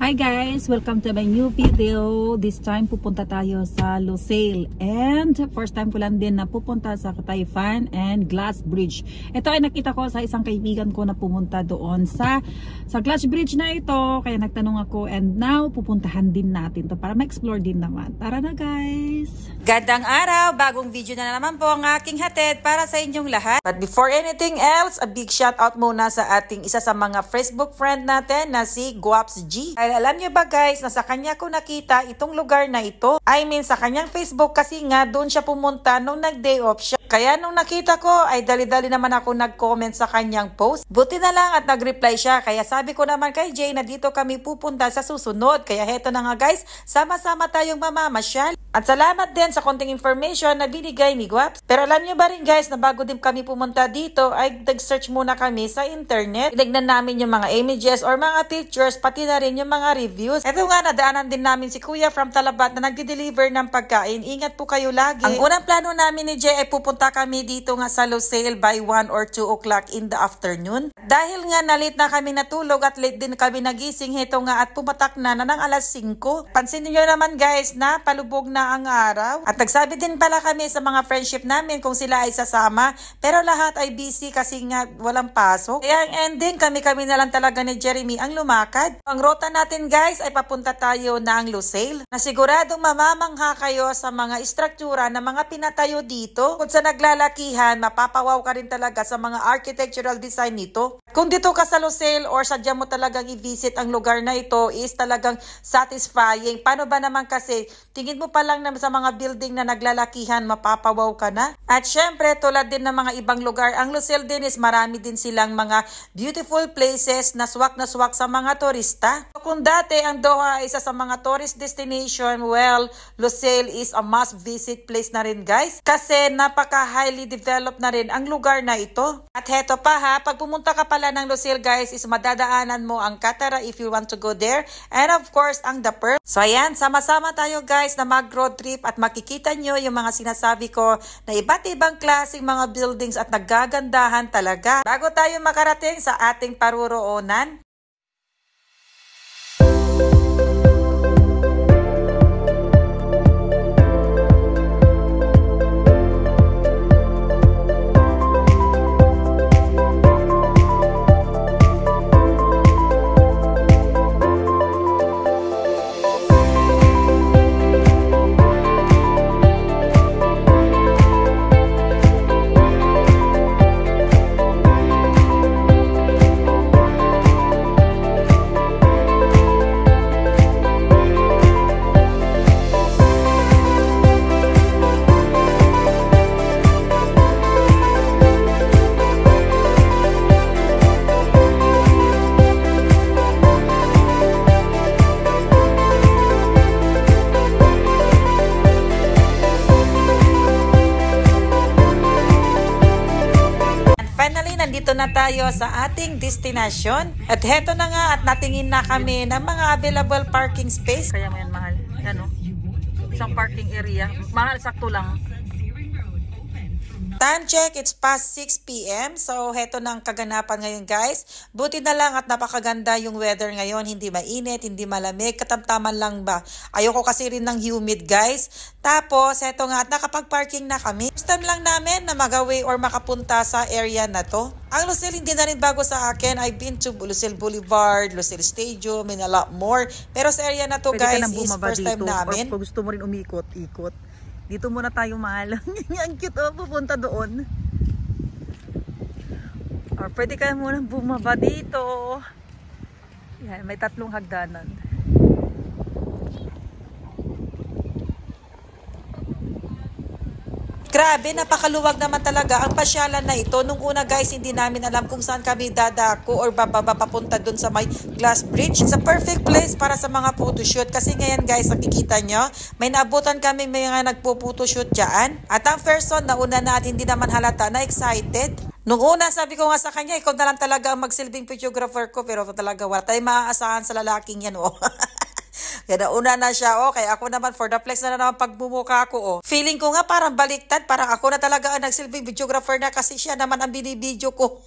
Hi guys! Welcome to my new video. This time pupunta tayo sa Lusail. And first time ko lang din na pupunta sa Tayfan and Glass Bridge. Ito ay nakita ko sa isang kaibigan ko na pumunta doon sa Glass Bridge na ito. Kaya nagtanong ako and now pupuntahan din natin to para ma-explore din naman. Tara na guys! Gandang araw! Bagong video na naman po ang aking hatid para sa inyong lahat. But before anything else, a big shout out muna sa ating isa sa mga Facebook friend natin na si Guaps G. Alam niyo ba guys, na sa kanya ko nakita itong lugar na ito. I mean sa kanyang Facebook kasi nga doon siya pumunta nung nag-day off siya. Kaya nung nakita ko ay dali-dali naman ako nag-comment sa kanyang post. Buti na lang at nag-reply siya. Kaya sabi ko naman kay Jay na dito kami pupunta sa susunod. Kaya heto na nga guys, sama-sama tayong mamamasyal. At salamat din sa konting information na binigay ni Guaps. Pero alam niyo ba rin guys na bago din kami pumunta dito ay nag-search muna kami sa internet. Tinignan namin yung mga images or mga pictures pati na rin yung mga reviews. Ito nga nadaanan din namin si Kuya from Talabat na nagde-deliver ng pagkain. Ingat po kayo lagi. Ang unang plano namin ni Jay ay pupunta kami dito nga sa Lusail by 1 or 2 o'clock in the afternoon. Dahil nga na-late na kami natulog at late din kami nagising, heto nga at pumatak na ng alas 5. Pansin niyo naman guys na palubog na ang araw. At nagsabi din pala kami sa mga friendship namin kung sila ay sasama. Pero lahat ay busy kasi nga walang pasok. Kaya ang ending kami na lang talaga ni Jeremy ang lumakad. Ang rota natin guys ay papunta tayo ng Lusail. Na siguradong mamamangha kayo sa mga istruktura na mga pinatayo dito. Kung sa naglalakihan, mapapawaw ka rin talaga sa mga architectural design nito. Kung dito ka sa Lusail or sadya mo talagang i-visit ang lugar na ito is talagang satisfying. Paano ba naman kasi tingin mo pa lang na sa mga building na naglalakihan, mapapawaw ka na. At syempre tulad din ng mga ibang lugar, ang Lusail din is marami din silang mga beautiful places na swak sa mga turista. Kung dati ang Doha ay isa sa mga tourist destination, well, Lusail is a must visit place na rin guys. Kasi napaka highly developed na rin ang lugar na ito. At heto pa ha, pag pumunta ka pala ng Lusail guys is madadaanan mo ang Katara if you want to go there. And of course, ang The Pearl. So ayan, sama-sama tayo guys na mag-road trip at makikita nyo yung mga sinasabi ko na iba't ibang klaseng mga buildings at nagagandahan talaga. Bago tayo makarating sa ating paruroonan, nandito na tayo sa ating destination. At heto na nga at natingin na kami ng mga available parking space. Kaya mo yan mahal. Ano? Isang parking area. Mahal, sakto lang. Time check, it's past 6 p.m. So, heto na ang kaganapan ngayon guys. Buti na lang at napakaganda yung weather ngayon. Hindi mainit, hindi malamig, katamtaman lang ba. Ayoko kasi rin ng humid guys. Tapos, heto nga at nakapag-parking na kami. First time lang namin na mag-away or makapunta sa area na to. Ang Lusail hindi na rin bago sa akin. I've been to Lusail Boulevard, Lusail Stadium, and a lot more. Pero sa area na to guys is first time namin. Or kung gusto mo rin umikot-ikot. Dito muna tayo mahal. Ang cute oh, pupunta doon. Or pwede kayo muna bumaba dito. Yan, may 3 hagdanan. Grabe, napakaluwag naman talaga ang pasyalan na ito. Nung una guys, hindi namin alam kung saan kami dadako or bababa papunta dun sa may Glass Bridge. It's a perfect place para sa mga photoshoot. Kasi ngayon guys, nakikita nyo, may naabutan kami may mga nagpo-photoshoot dyan. At ang person, nauna na at hindi naman halata na excited. Nung una, sabi ko nga sa kanya, ikaw na lang talaga ang magsilbing videographer ko. Pero talaga, wala tayong maaasahan sa lalaking yan, oh. Kaya nauna na siya, oh. Kaya ako naman, for the flex na naman pagbumuka ko, oh. Feeling ko nga parang baliktad. Parang ako na talaga ang nagsilbing videographer na kasi siya naman ang binibideo ko.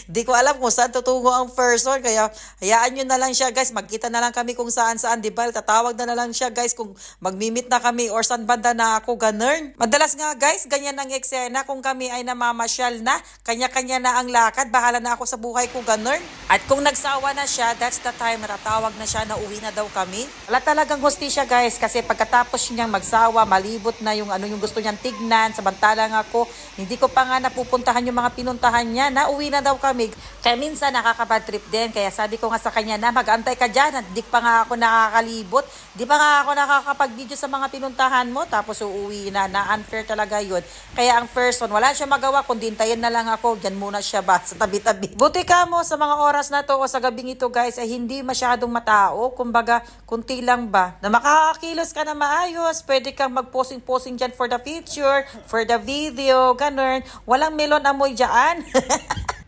Hindi ko alam kung saan tutungo ang person. Kaya hayaan nyo na lang siya guys. Magkita na lang kami kung saan-saan. Diba? Tatawag na lang siya guys kung magmimit na kami or saan banda na ako. Ganun. Madalas nga guys, ganyan ang eksena. Kung kami ay namamasyal na, kanya-kanya na ang lakad. Bahala na ako sa buhay ko. Ganun. At kung nagsawa na siya, that's the time matatawag na siya na uwi na daw kami. Wala talagang hostisya guys. Kasi pagkatapos niyang magsawa, malibot na yung yung gusto niyang tignan. Samantalang ako, hindi ko pa nga napupuntahan yung mga pinuntahan niya. Na uwi na daw kami. Kaya minsan nakakabad trip din. Kaya sabi ko nga sa kanya na mag-antay ka dyan. Di pa nga ako nakakalibot. Di pa nga ako nakakapag-video sa mga pinuntahan mo. Tapos uuwi na. Na-unfair talaga yun. Kaya ang person, wala siya magawa. Kundi hintayin na lang ako. Diyan muna siya ba sa tabi-tabi. Buti ka mo sa mga oras na to o sa gabing ito guys ay hindi masyadong matao. Kumbaga, kunti lang ba. Na makakakilos ka na maayos. Pwede kang mag-posing-posing dyan for the future, for the video, ganun. Walang melon amoy dyan.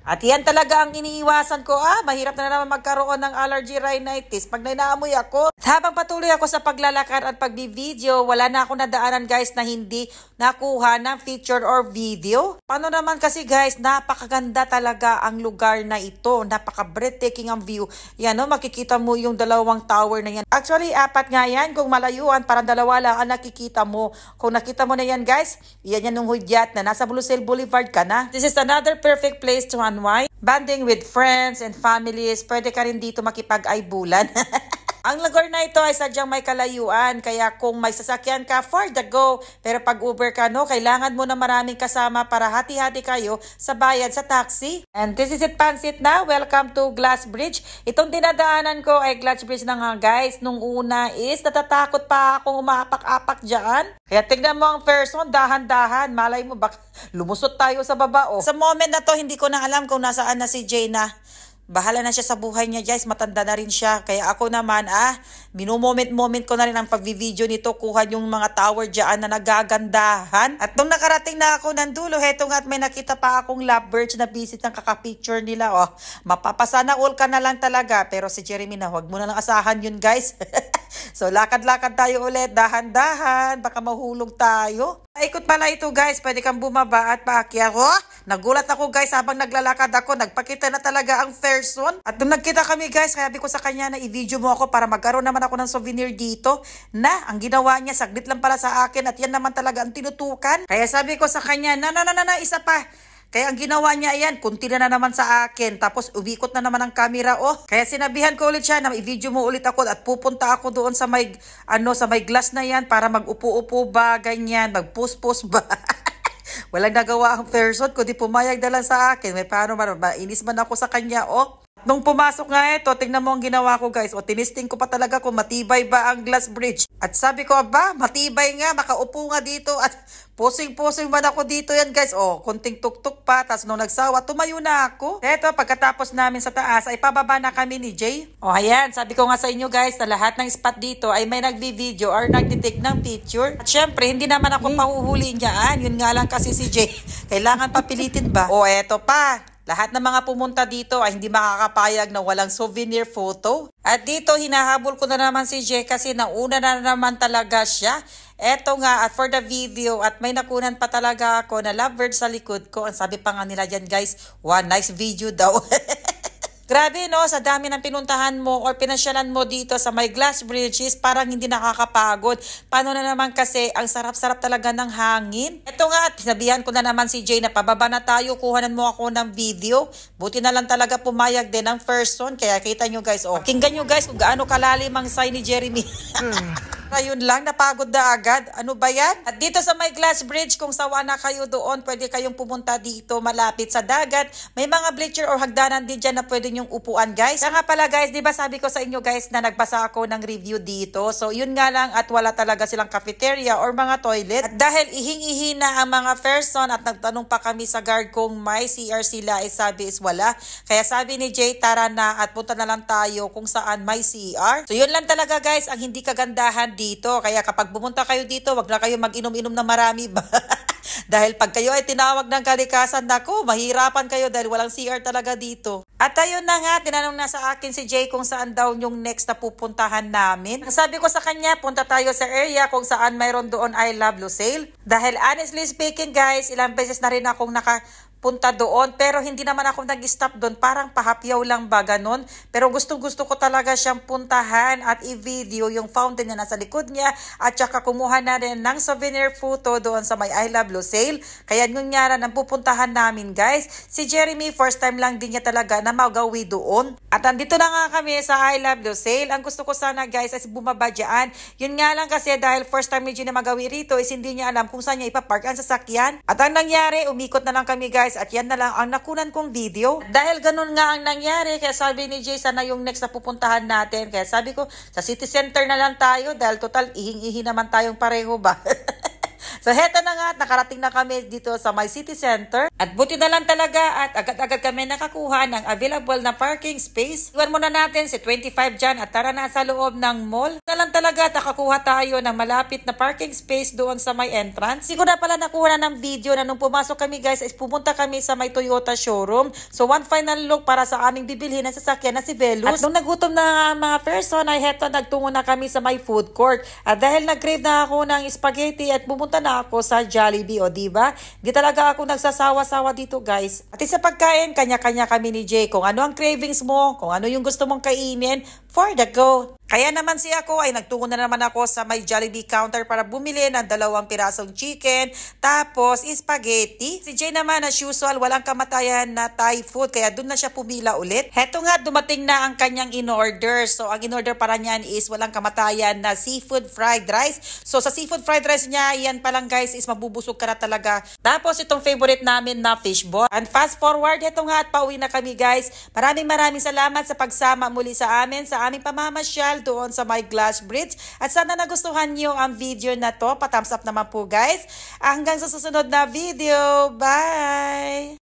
At yan talaga ang iniiwasan ko. Mahirap na naman magkaroon ng allergy rhinitis pag naiaamoy ako. At habang patuloy ako sa paglalakad at pagbi-video, wala na ako nadaanan guys na hindi nakuha ng picture or video. Paano naman kasi guys, napakaganda talaga ang lugar na ito. Napaka-breathtaking ang view. Yan makikita mo yung dalawang tower na yan. Actually, 4 nga yan. Kung malayuan, parang 2 lang ang nakikita mo. Kung nakita mo na yan guys, yan yung hudyat na nasa Blue Sail Boulevard ka na. This is another perfect place to unwind. Banding with friends and families. Pwede ka rin dito makipag-aybulan. Ang lugar na ito ay sadyang may kalayuan. Kaya kung may sasakyan ka, for the go. Pero pag Uber ka, kailangan mo na maraming kasama para hati-hati kayo sa bayad sa taxi. And this is it, Pansit na. Welcome to Glass Bridge. Itong dinadaanan ko ay Glass Bridge na nga guys. Nung una is natatakot pa akong umaapak-apak dyan. Kaya tignan mo ang person, dahan-dahan. Malay mo, baka lumusot tayo sa baba. Sa moment na to, hindi ko na alam kung nasaan na si Jay na. Bahala na siya sa buhay niya guys, matanda na rin siya. Kaya ako naman minumoment-moment ko na rin ang pag-video nito. Kuha yung mga tower dyan na nagagandahan. At nung nakarating na ako ng dulo, heto nga at may nakita pa akong lovebirds na visit ng kakapicture nila. Mapapasana all ka na lang talaga. Pero si Jeremy na, huwag mo na lang asahan yun guys. So lakad-lakad tayo ulit, dahan-dahan, baka mahulog tayo. Ikot pala ito guys, pwede kang bumaba at paakyat. Nagulat ako guys habang naglalakad ako, nagpakita na talaga ang person. At nung nagkita kami guys, sabi ko sa kanya na i-video mo ako para magkaroon naman ako ng souvenir dito. Na, ang ginawa niya, saglit lang pala sa akin at yan naman talaga ang tinutukan. Kaya sabi ko sa kanya, na, isa pa. Kaya ang ginawa niya ayan, kunti na naman sa akin. Tapos umikot na naman ang camera. Kaya sinabihan ko ulit siya na i-video mo ulit ako at pupunta ako doon sa may glass na yan para mag-upo-upo ba, ganyan, mag-post-post ba. Walang nagawa ang person, kundi pumayag na lang sa akin. May paano man, mainis man ako sa kanya. Nung pumasok nga ito, tingnan mo ang ginawa ko guys. Tinisting ko pa talaga kung matibay ba ang glass bridge. At sabi ko, matibay nga, makaupo nga dito. At posing-posing man ako dito yan guys. Kunting tuktok pa. Tapos nung nagsawa, tumayo na ako. Eto, pagkatapos namin sa taas, ay pababa na kami ni Jay. Ayan, sabi ko nga sa inyo guys, na lahat ng spot dito ay may nagbi-video or nagtitake ng picture. At syempre, hindi naman ako pahuhuli niyan. Yun nga lang kasi si Jay. Kailangan papilitin ba? Eto pa. Lahat ng mga pumunta dito ay hindi makakapayag na walang souvenir photo. At dito, hinahabol ko na naman si Jay kasi nauna na naman talaga siya. Eto nga, at for the video, at may nakunan pa talaga ako na lovebird sa likod ko. Ang sabi pa nga nila dyan guys, nice video daw. Grabe sa dami ng pinuntahan mo or pinasyalan mo dito sa may glass bridges, parang hindi nakakapagod. Paano na naman kasi, ang sarap-sarap talaga ng hangin. Ito nga, sinabihan ko na naman si Jay na pababa na tayo, kuhanan mo ako ng video. Buti na lang talaga pumayag din ng person, kaya kita nyo guys, pakinggan nyo guys kung gaano kalalim ang sign ni Jeremy. Ayun lang, napagod na agad. Ano ba yan? At dito sa may glass bridge, kung sawa na kayo doon, pwede kayong pumunta dito malapit sa dagat. May mga bleacher or hagdanan din dyan na pwede nyong upuan guys. Kaya nga pala guys, di ba sabi ko sa inyo guys na nagbasa ako ng review dito. So yun nga lang at wala talaga silang cafeteria or mga toilet. At dahil ihing-ihi na ang mga person at nagtanong pa kami sa guard kung may CR sila, sabi is wala. Kaya sabi ni Jay, tara na at punta na lang tayo kung saan may CR. So yun lang talaga guys, ang hindi kagandahan dito. Kaya kapag bumunta kayo dito, wag na kayo mag-inom-inom na marami ba? Dahil pag kayo ay tinawag ng kalikasan, nako, mahirapan kayo dahil walang CR talaga dito. At ayun na nga, tinanong na sa akin si Jay kung saan daw yung next na pupuntahan namin. Ang sabi ko sa kanya, punta tayo sa area kung saan mayroon doon I Love Lusail. Dahil honestly speaking guys, ilang beses na rin akong punta doon, pero hindi naman ako nag-stop doon, parang pahapyaw lang ba ganun, pero gustong-gusto ko talaga siyang puntahan at i-video yung fountain na nasa likod niya at saka kumuha na rin ng souvenir photo doon sa may I Love Lucille. Kaya yung nga ang pupuntahan namin guys. Si Jeremy first time lang din niya talaga na magawi doon. At andito na nga kami sa I Love Lucille. Ang gusto ko sana guys ay bumaba dyan. Yun nga lang kasi dahil first time niya na magawi rito is hindi niya alam kung saan niya ipapark ang sasakyan. At ang nangyari, umikot na lang kami guys at yan na lang ang nakunan kong video. Dahil ganun nga ang nangyari, kaya sabi ni Jay, sana yung next na pupuntahan natin. Kaya sabi ko, sa city center na lang tayo dahil total ihing-ihi naman tayong pareho ba? So heto na nga, nakarating na kami dito sa my city center. At buti na lang talaga at agad-agad kami nakakuha ng available na parking space. Iwan muna natin si 25 dyan at tara na sa loob ng mall. Na lang talaga nakakuha tayo ng malapit na parking space doon sa may entrance. Hindi ko na pala nakuha na ng video na nung pumasok kami guys is pumunta kami sa may Toyota showroom. So one final look para sa aming bibilhin ng sasakyan na si Velus. At nung nagutom na mga person ay heto nagtungo na kami sa may food court. At dahil nag-crave na ako ng spaghetti at pumunta na ako sa Jollibee, o diba? Di talaga ako nagsasawa-sawa dito guys. At sa pagkain, kanya-kanya kami ni Jay kung ano ang cravings mo, kung ano yung gusto mong kainin for the go. Kaya naman si ako ay nagtungo na naman ako sa may Jollibee counter para bumili ng 2 pirasong chicken, tapos spaghetti. Si Jay naman as usual, walang kamatayan na Thai food, kaya dun na siya pumila ulit. Heto nga, dumating na ang kanyang in-order. So ang in-order para niyan is walang kamatayan na seafood fried rice. So sa seafood fried rice niya, yan pa lang guys is mabubusog ka na talaga. Tapos itong favorite namin na fishball. And fast forward, heto nga at pauwi na kami guys. Maraming salamat sa pagsama muli sa amin sa aming pamamasyal doon sa my glass bridge. At sana nagustuhan niyo ang video na to. Pa-thumbs up naman po guys. Hanggang sa susunod na video. Bye!